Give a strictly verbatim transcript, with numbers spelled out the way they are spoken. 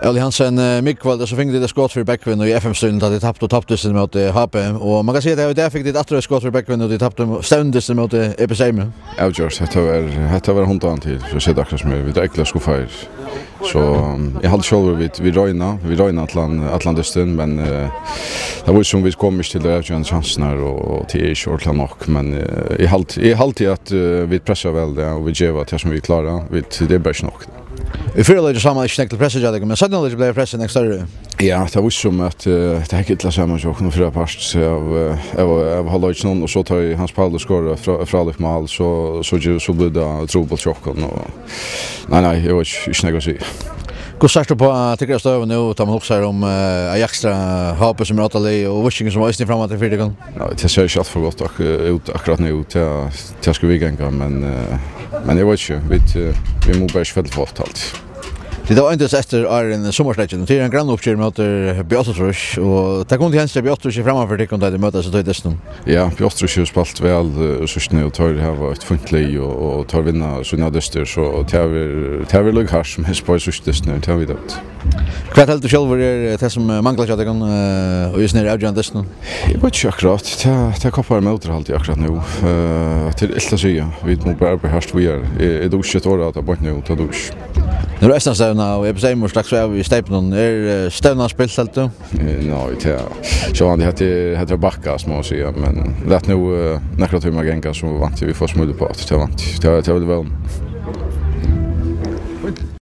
Óli Hansen, eh, miðkvøld, so fingu tit eitt skot fyri bógvin í F M-stílinum, tá tit taptu toppdystin móti H B. Og man kann siga, at í dag fingu tit aftur eitt skot fyri bógvin, og tit taptu stevnudystin móti E B Seime. Avgjørt, hetta var, hetta var hundan til, fyri at siga tað akkurát sum er. Vit eru ógvuliga skuffaðir. So, um, eg haldi sjálvur, vit, vit royna, vit royna allan, allan dystin, men, eh, tað vísir seg, vit koma ikki til tær avgerandi kjansirnar, og, og tað er ikki ordiliga nokk, men, eh, eg haldi, eg haldi at, eh, vit pressa væl tað, og vit geva tað sum vit klára, vit, tað er bara ikki nokk. Í fyrra leik sá man ikki nógv til pressu hjá tykkum, men seinna leik bleiv pressið nógv størri. Ja, tað vísir seg at, eh, tað hekk illa saman hjá okkum fyrra part av, eh, av, av hálvleikinum, og so tá ið Hans Paulus skorar frá, frálíkt mál, so, so ger, so blívur tað trupult hjá okkum, og nei, nei, eg veit ikki, ikki nógv at siga. Hvussu sært tú á tykkara støðu nú, tá man hugsar um, eh, Ajax, H B sum er áttaliðið, og Víkingur sum eisini er frammanfyri tykkum? Ja, tað sær ikki alt for gott ak-, út akkurát nú. Tað, tað skal viðganga, men, eh, men eg veit ikki. Vit, eh, vit mugu bara ikki falla for ofta, haldi eg. Tit hava eingin eftir áðrenn summarsteðgin. Tað er ein grann uppgerð móti B áttaogtrýss, og tað kundi hent, at B áttaogtrýss er frammanfyri tykkum, tá tit møtast í dystinum. Ja, B áttaogtrýss hevur spælt væl, eh, í síðstuni, og teir hava eitt fínt lið, og, og teir vinna sínar dystir, so tað verður, tað verður líka hart sum at spæla í síðstu dystin, tað vita vit. Hvat heldur tú sjálvur er, eh, tað sum, eh, manglar hjá tykkum, eh, í hesum her avgerandi dystinum? Eg veit ikki akkurát. Tað, tað koppar móti, haldi eg, akkurát nú. Eh, tað er ilt at siga. Vit mugu bara arbeiða hart víðari. Eg, eg dugi ikki eitt orð av tí beint nú, tað dugi eg ikki. Nú er eystanstevna, og E B Seime strax av í steypinum. Er, eh, stevnan spilt, heldur tú? Eh, nei, tað, sjálvandi, hetta er, hetta er bakkast, má eg siga, men lat nú, eh, nakrar tímar ganga, so vænti eg, vit fáa smíl upp á aftur. Tað vænti eg. Tað, tað vil eg vóna.